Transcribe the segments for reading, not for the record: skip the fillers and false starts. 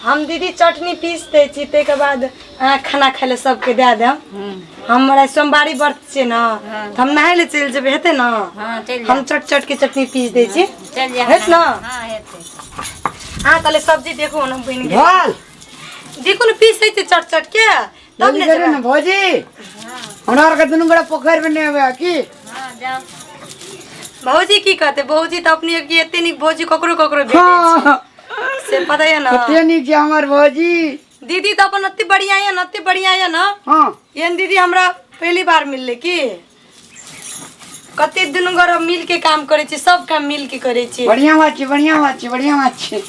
हम दीदी चटनी पीस दै छी, ताहिके बाद अहाँ खाना खाइ लए सबके दए देब। हमर आइ सोमवारी व्रत छै ने, तऽ हम नहाय लए चलि जेबै, हेतै ने? हँ, चलि हम चट चट के चटनी पीस दै छी। चलि जा। हेत ने? हँ, हेतै। अहाँ ताले सब्जी देखू ने, बनि गेल। भेल। देखू ने, पीसै छै चट चट के तब जल्दी ने करू ने जेबै। भौजी, हमरा आरके दुनू गोरा पोखरिमे नहेबै की? हँ, जाउ। भौजी की कहते? भौजी तऽ अपने की एते नीक भौजी ककरो ककरो भेटै छै। हँ। से पता यऽ ने? कते नीक छै हमर भौजी। दीदी तऽ अपन एते बढ़िया यऽ ने, एते बढ़िया यऽ ने। हँ। एहन दीदी हमरा पहली बार मिललै की। कते दुनू गोरा मिल के काम करै छी, सब काम मिल के करै छी। बढ़िया बात छै, बढ़िया बात छै, बढ़िया बात छै।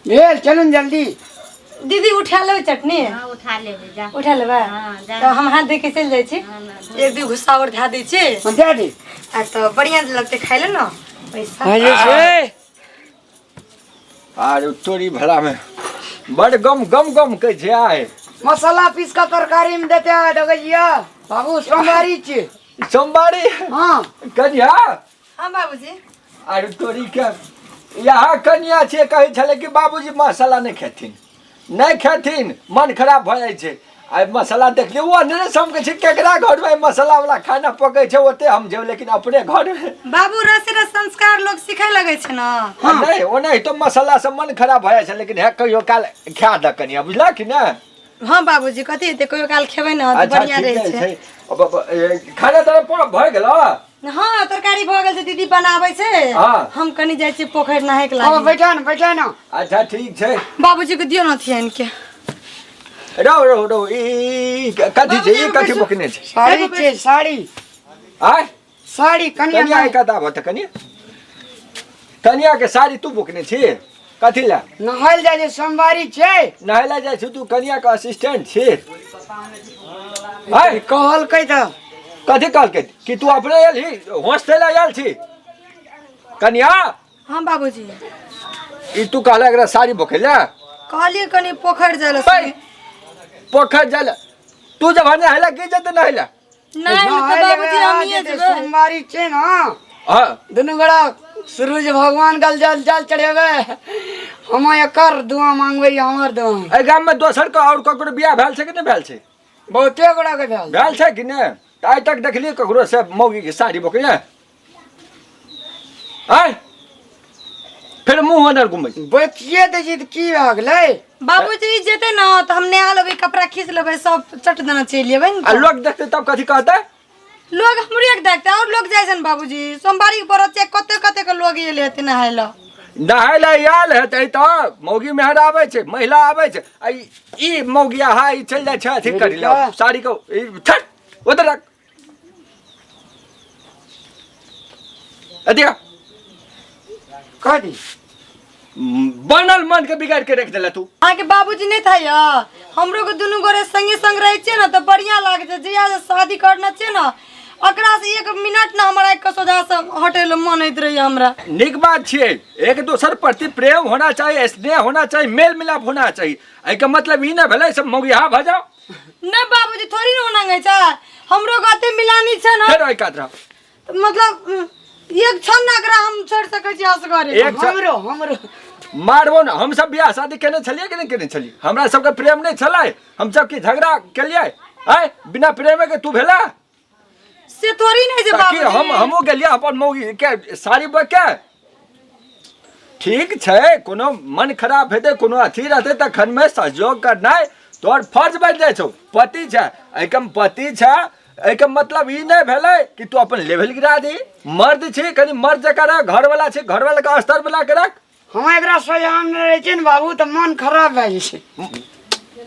भेल, चलू ने जल्दी। दीदी, उठा लेबै चटनी? हँ, उठा लेबै, जा। उठा लेबै? हँ, जा। तऽ हम हाथ धो के चलि जाइ छी। हँ, ना। एक दू घुस्सा आओर धए दै छी। हँ, दए दे। आ तऽ बढ़िया लगतै खाय ले ने पैसा। भऽ जाइ छै। आर तोरी भला में बड़ गम गम गम कहै छै आइ। मसाला पीस कऽ तरकारी में देते है, देखै छियै बाबू, सोमवारी छी। सोमवारी? हाँ। कनिया। हाँ बाबूजी। आर तोरी के यहाँ कनिया छै, कहै छलै कि बाबूजी मसाला नहि खेथिन, नहि खेथिन, मन खराब भऽ जाइ छै। आइ मसाला देखलियै, ओ अनेरे से हम कहै छी केकरा घरमे मसाला वाला खाना पकै छै ओते हम जेबै, लेकिन अपने घरमे। बाबू, रस रस संस्कार लोग सिखै लगै छै ने। नहि, ओनाहितो मसाला से मन खराब भऽ जाइ छै, लेकिन हे कहियो काल खा दऽ कनिया, बुझलह कि नहि? हाँ बाबूजी, कथी हेतै, कहियो काल खेबै ने तऽ अच्छा। बढ़िया ठीके रहै छै। छै। खाना ताना भऽ गेल? हाँ, तरकारी भऽ गेल छै, दीदी बनाबै छै। हाँ। हम कनि जाइ छियै पोखरि नहाय के अब लागी। बैठा ने, बैठा ने। अच्छा, ठीक छै। बाबूजी के दियौ ने अथी आनि के। रौ रौ रौ, ई कथी छै? ई कथी बोकने छै? साड़ी छै, साड़ी। आय? साड़ी कनिया। कनिया एक आबऽ तऽ कनिया, कनिया के साड़ी तू बोकने छी कथी लए? नहायल जाइ छै, सोमवारी छै। नहाय लए जाइ छी? तू कनिया के असिस्टेंट छी? आय? कहलकै तऽ। कथी कहलकै? कि तू अपने आयल ही हॉस्टल आयल छी कनिया? हाँ बाबूजी। ई तू कहला एकरा साड़ी बोकै लए? कहलियै कनि पोखरि जाइ लए। बे, पोखरि जाइ लए तू जब नहाय लए की जेतै नहाय लए? नहि तऽ बाबूजी, हमहीँ जेबै। सोमवारी छै ने। हाँ। दुनू गोरा सूरज भगवान गल जल जल चढ़ेबै, हम एकर दुआ मांगबै, हमर दुआ। एहि गाममे दोसर के आओर ककरो बियाह भेल छै कि नहि भेल छै? बहुते गोरा के भेल। भेल छै कि नहि? तऽ आइ तक देखलियै ककरो से मौगी के साड़ी बोकले? आय फेर मुँह अन्दर घुमै छै। बचिए दै छी तऽ की भए गेलै? बाबूजी, ई जेतै ने तऽ हम नहा लेबै, कपड़ा खींच लेबै, सब चट देना चलि एबै ने। आ लोग देखतै तब कथी कहतै? लोग हमरे के देखतै और लोग जाइ छै ने बाबूजी, सोमवारी के व्रत छै, कते कते के लोग एले हेतै नहाय लए। नहाय लए आयल हेतै तऽ मौगी मेहर आबै छै, महिला आबै छै, आ ई मौगिया हा ई चलि जाइ छै अथी करी लए साड़ी के ई छट ओतऽ रख अथी कथी? बनल मन के बिगाड़ के रख देला तू। अहाँके बाबूजी नहि था यऽ, हमरो के दुनू गोरे संगे संग रहै छियै ने तऽ बढ़िआँ लागै छै। जहिया से शादी करने छियै ने ओकरा से एक मिनट ने हमर आँखिके सोझासँ हटै लए मन होइत रहैए हमरा। नीक बात छियै, एक दोसर प्रति प्रेम होना चाही, स्नेह होना चाही, मेल मिलाप होना चाही। एहिके मतलब ई नहि भेलै सब मौगिहा भऽ जाओ। नहि बाबूजी, थोड़ी ने ओना होइ छै, हमरो गते मिलानी छै ने। फेर ओहि कात रह। तऽ मतलब एक क्षण ने एकरा हम छोड़ि सकै छी असगरे। एक क्षण- हमरो हमरो मारबो ने। हम सब बियाह शादी केने छलियै कि नहि केने छलियै? हमरा सबके प्रेम नहि छलै? हम सब की झगड़ा केलियै? आय बिना प्रेमे के तू भेला? से थोड़ी नहि छै। ताकि बाबूजी, हम हमहूँ गेलियै अपन मौगी के साड़ी बक के। ठीक छै, कोनो मन खराब हेतै, कोनो अथी रहतै, तखनमे सहयोग करनाइ तोहर फर्ज बनि जाइ छौ। पति छै, एहिके पति छै, एहिके मतलब ई नहि भेलै कि तू अपन लेवल गिरा दी। मर्द छी, कनि मर्द जकाँ रह। घरवला छै, घरवलाके स्तर बना के रख। हम एकरा सोझामे नहि रहै छियै ने बाबू तऽ मन खराब भए जाइ छै।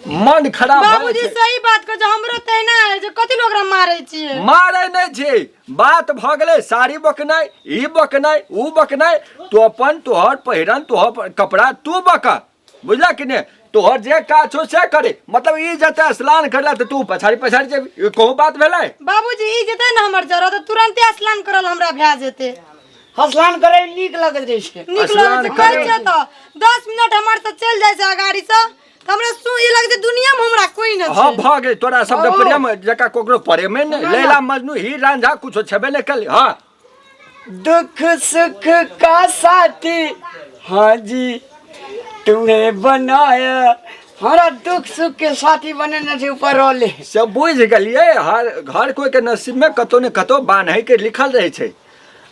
मन खराब भऽ बाबूजी, जाइ छै। सही बात कहै छै, हमरो तहिना है जे कथी लोग ओकरा मारै छियै। मारै नहि छै, बात भऽ गेलै साड़ी बकनाइ, ई बकनाइ, ऊ बकनाइ। तू अपन तोहर पहिरन, तोहर कपड़ा तू बक, बुझला कि नहि? तोहर जे काज छौ से करे। मतलब ई जते स्नान करला तऽ तू पछाड़ी पछाड़ी जेबी, ई कहूँ बात भेलै? बाबूजी, ई जेतै ने हमर जरा तऽ तुरन्ते स्नान करल हमरा भए जेतै। स्नान करे मे नीक लगैत रहै छै। नीक स्नान लगै छै, कहै करै छै तऽ 10 मिनट हमर तऽ चलि जाइ छै अगाड़ी से तऽ हमरा सु ई लगै छै दुनिया मे हमरा कोई नहि हाँ छै। भऽ गेल। तोरा सबके ओ। प्रेम जकाँ ककरो प्रेमे नहि। ना, ना। लैला मजनू ही रांझा कुछो छेबे नहि कल। हाँ। दुख सुख का साथी, हाँ जी, तुम्हें बनाया। हमरा दुख सुख के साथी बनेने छै ऊपर वाले। से बुझि गेलियै, हर घर कोई के नसीब में कतौ ने कतौ बान्है के लिखल रहै छै।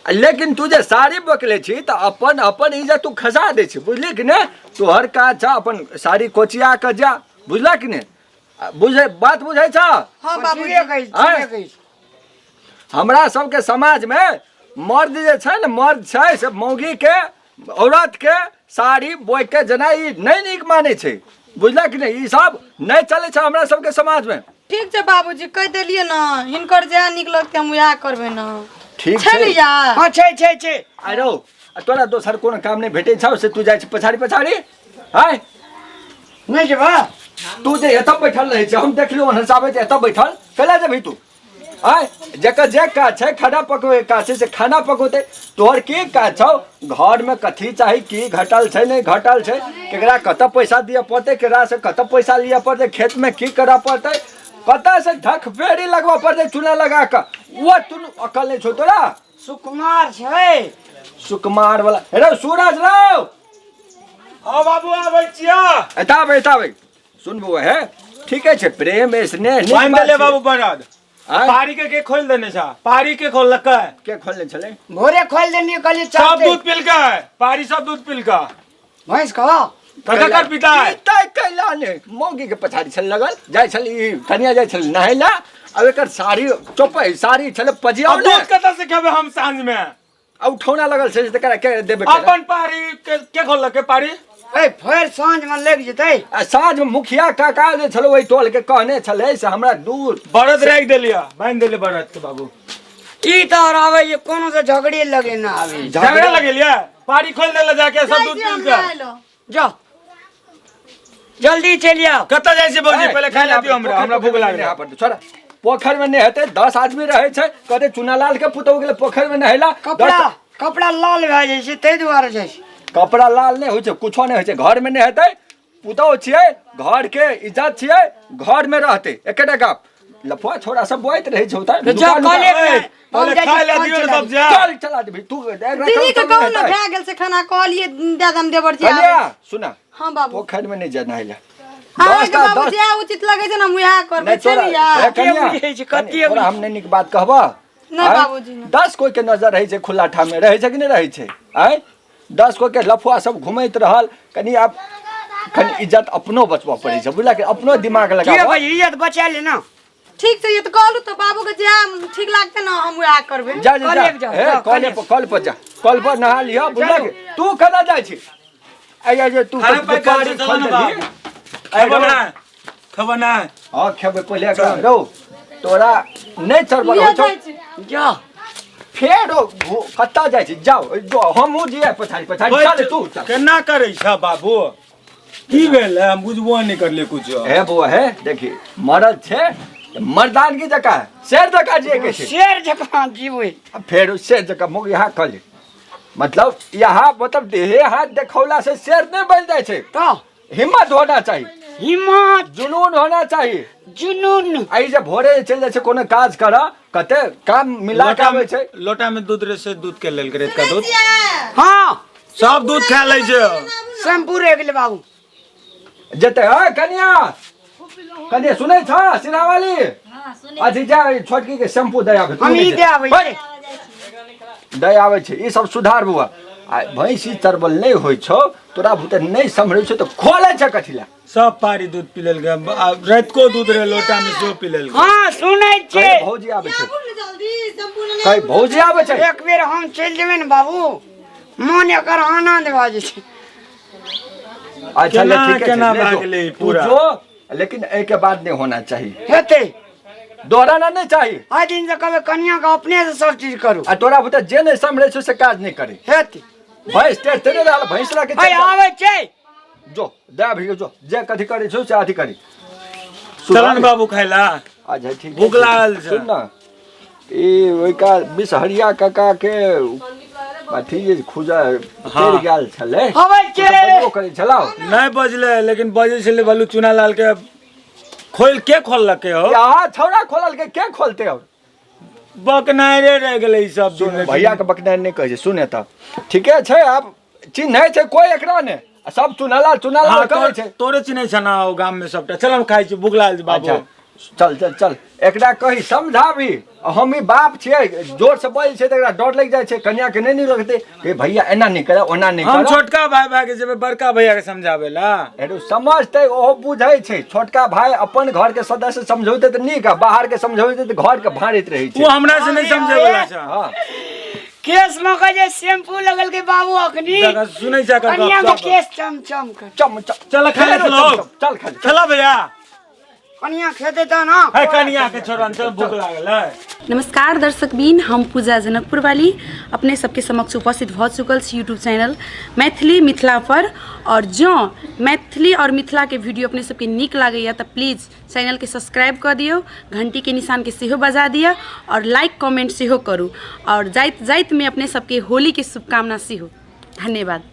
आ लेकिन तू जे साड़ी बकले छी तऽ अपन अपन इज्जत तू खसा दै छी, बुझली कि ने? तोहर काज छह अपन साड़ी कोचिया के जा, बुझला कि ने? आ बुझै बात बुझै छह? हाँ बाबूजी। ठीके कहै छी, ठीके कहै छी। हमरा सबके समाज में मर्द जे छै ने, मर्द छै से मौगी के औरत के साड़ी बोइ के जेना ई नहि नीक मानै छै, बुझलक कि नहि? ई सब नहि चलै छै हमरा सबके समाज में। ठीक छै बाबूजी, कहि देलियै ने, हिनकर जएह नीक लगतै हम उएह करबै ने। ठीक छै ने छै यार? हाँ छै छै छै। आइ रौ, आ तोरा दोसर कोनो काम नहि भेटै छौ से तू जाइ छी पछाड़ी पछाड़ी? आय नहि जेबा। तू जे एतऽ बैठल रहै छै, हम देखलियौ ओन्हर से आबै छै एतऽ बैठल, कैला जेबही तू? आय जकर जे काज छै, खाना पकबै काज छै से खाना पकौतै। तोहर की काज छौ? घरमे कथी चाही, की घटल छै, नहि घटल छै, केकरा कतऽ पैसा दिअ पड़तै, केकरा से कतऽ पैसा लिअ पड़तै, खेतमे की करऽ पड़तै, कतऽ से ढक फेरी लगबऽ पड़तै चूना लगा कऽ, ओ तुन अकल नहि छौ तोरा। सुकुमार छै। सुकुमार वाला रौ सूरज रौ। हाँ बाबू आबै छियै। एतऽ आबै, एतऽ आबै। सुन बौआ, हे ठीके छै, प्रेम स्नेह नीक बान्हि बात देले छै। बाबू बरद। आँय? पारी के के खोल देने छा? पारी के खोललकै? के खोलने छलै? भोरे खोल देलियै, कहलियै सब चलतै। दूध पिलकै पारी, सब दूध पिलका। भैंस कह ककर पिता है? पिता कैला ने मौगी के पछाड़ी छल लगल जाइ छल ई कनिया, जाइ छल नहाय ला, अब एकर साड़ी चोपै साड़ी छल पजियाव अब दूध कतऽ से खेबै हम साँझ में? आ उठौना लगल छै तकरा के देबे केला? अपन पारी के के खोललकै पारी? ए फेर साँझ में लागि जेतै। आ साँझ में मुखिया काका जे छलै ओहि टोल के कहने छलै से हमरा दूध बरद राखि देलियै, बान्हि देलियै बरद के बाबू। ई तऽ और आबै जे कोनो से झगड़े लगे ना आबै। झगड़ा लगेलियै, पारी खोल देले जाके सब जाइ दूध छी हम पी के। नहाय लए। जा जल्दी चलि आउ। कतऽ जाइ छी बाबूजी? पहिले खाय ला दियौ हमरा, हमरा भूख लागल। छोड़ा, पोखरि में नहेतै, 10 आदमी रहै छै, कहतै चुनालाल के पुतहु गेलै पोखरि में नहेला। कपड़ा कपड़ा लाल भए जाइ छै ताहि दुआरे जाइ छै। कपड़ा लाल नहि होइ छै, कुछो नहि होइ छै। घर में नहेतै, पुतहु छियै, घर के इज्जत छियै, घर में रहतै। एकेटा गप लफुआ छोड़ा सब बोआइत रहै छै ओतऽ। तऽ जा लुका लुका। कले ए, हम पहिले जाइ खाय छी ला पान दियौ ने चला तब जा। चल चला देबही तू एकरा दीदी के चल, कहू ने हेतै। भए गेल छै खाना, कहलियै दए दम देवर जी आबै। कन्या सुना। हाँ बाबू। पोखरि में नहि जा नहाय ला। अहाँके दस टा बाबू दस जे उचित लगै छै ने हम उएह करबै। नहि छै तोरा ने यार? हे कन्या, बुझै छै, कन्या, कते तोरा हम नहि नीक बात कहबह? नहि आँय? बाबूजी, नहि। 10 कोई के नजर रहै छै खुला ठाम में, रहै छै कि नहि रहै छै? आँय 10 कोई के लफुआ सब घुमैत रहल। कनि आब कनि इज्जत अपनो बचबऽ पड़ै छै, बुझलक? अपनो दिमाग की लगाबऽ। भाई इज्जत बचा ले ना। ठीक छै, ये तऽ कहलू तऽ बाबू के जे ठीक लागतै ने हम उएह करबै। जा जा कले जा पर जा, हे जा, कले कले पर, कल पर जा, कल पर नहा लिह, बुझलक? तू कतऽ जाइ छी? आइ जे तू खाना तऽ पैक पारी कर, चलो खोल ना देलही। बाप। आइ खेबो रौ, ना, खेबो ना। हँ खेबै पहिले एकरा। रौ तोरा नहि चढ़बल लिअ होइ छौ। जाइ छी। जा फेर ओ कतऽ जाइ छी? जाउ जो, हमहूँ जिए पछाड़ी पछाड़ी। चल तू चल। केना करै छ बाबू? की भेल है? हम बुझबो नहि करलियै कुछो। हे बौआ हे, देखी मरद छै तऽ मर्दानगी जकाँ शेर जकाँ जिए के छै। शेर जकाँ जीबै। आ फेर शेर जकाँ मुख यहाँ कऽ ले, मतलब यहाँ मतलब देहे हाथ देखौला से शेर नहि बनि जाइ छै। तऽ हिम्मत होना चाही। हिम्मत, जुनून होना चाही। जुनून। आ ई जे भोरे चलि जाइ छै कोनो काज करऽ, कते काम मिला के आबै छै। लोटा में दूध रहे से दूध के लेल रेत का दूध। हाँ सब दूध खा लै छै। शैम्पू रहि गेलै बाबू। जेतै। है कनिया, कनिया सुनै छ सिरावाली? हाँ सुनै। अथी जा, छोटकी के शैम्पू दे आबै। हम ई दे आबै छी। दे आबै छै। ई सब सुधार बौआ। आ भैंसी चरबल नहि होइ छौ तोरा भूते, नहि सम्हरै छौ तऽ खोलै छै कथी लए? सब पारी दूध पी लेलकै, आ रातिको दूध रहे लोटा में सेहो पी लेलकै। हाँ सुनै कहीं छी। भौजी आबै छै। आबू ने जल्दी, शैम्पू लेने। कहीं भौजी आबै छै। एक बेर हम चलि जेबै ने बाबू, मन एकर आनंद भए जेतै। अच्छा ले, केना ठीके छै, केना ले भए जो। गेलै ई तू पूरा? जो, लेकिन एहिके बाद नहि होना चाही। हेतै। दोहराना नहि चाही। आइ दिन से कहबै कनिया के अपने से सब चीज करू। आ तोरा बुते जे नहि सम्हरै छौ से काज नहि करे। हेतै। भैंस टेढ़ तेरे रहल, भैंस लऽ के आइ चलि जा। आबै छै। जो दे भैया, जो जे कथी करै छौ से अथी करी। चलन बाबू खाय ला। अच्छा ठीक भूख लागल छै। सुन ना, ई ओहिका बिसहरिया काका के अथी जे खुजा चढ़ि गेल छलै। आबै छै। बजबो करै छलौ? नहि बजले, लेकिन बजै छलै बालू चुना लाल के खोल के खोललकै हो। यहाँ छौड़ा खोलल के के खोलते हो? बकनाइरे रहि गेलै ई सब दिन। भैया के बकनाइ नहि कहै छै। सुन, तऽ ठीके छै, आब चिन्है छै कोइ एकरा ने। आ सब चुनालाल चुनालाल हाँ, करै छै। तोरे चिन्है छ ना ओ गाम में सबटा। चल हम खाइ छी, भूख लागल छै बाबू। अच्छा, चल चल चल, एकरा कही समझाबी। हम ही बाप छियै, जोर से बजै छै तऽ एकरा डर लागि जाइ छै, कन्या के नहि नीक लगतै कि भैया एना नहि करऽ ओना नहि हम करऽ। छोटका भाई भाई के जेबै बड़का भैया के समझाबै ला। एरू समझतै, ओहो बुझै छै। छोटका भाई अपन घर के सदस्य समझौतै तऽ नीक, आ बाहर के समझौतै तऽ घर के भाड़ैत रहै छै। ओ हमरा से नहि समझै वाला छै। हँ। केस में कहे जे शैम्पू लगल के बाबू अखनी। जगह सुनै छै एकर कनिया गप के सब। केस चम चम कर। चम चम। चल खा ले, चलो। चल, चल खा ले। चलो भैया। कनिया खेते त ना। है कनिया के छोड़न, चल भूख लागल है। नमस्कार दर्शकबीन, हम पूजा जनकपुर वाली अपने सबके समक्ष उपस्थित भऽ चुकल छी यूट्यूब चैनल मैथिली मिथिला पर। और जँ मैथिली और मिथिला के वीडियो अपने सबके नीक लागैया तऽ प्लीज चैनल के सब्सक्राइब कऽ दियौ, घंटी के निशान के सेहो बजा दिअ और लाइक कमेंट सेहो करू। और जाइत जाइत में अपने सबके होली के शुभकामना सेहो। धन्यवाद।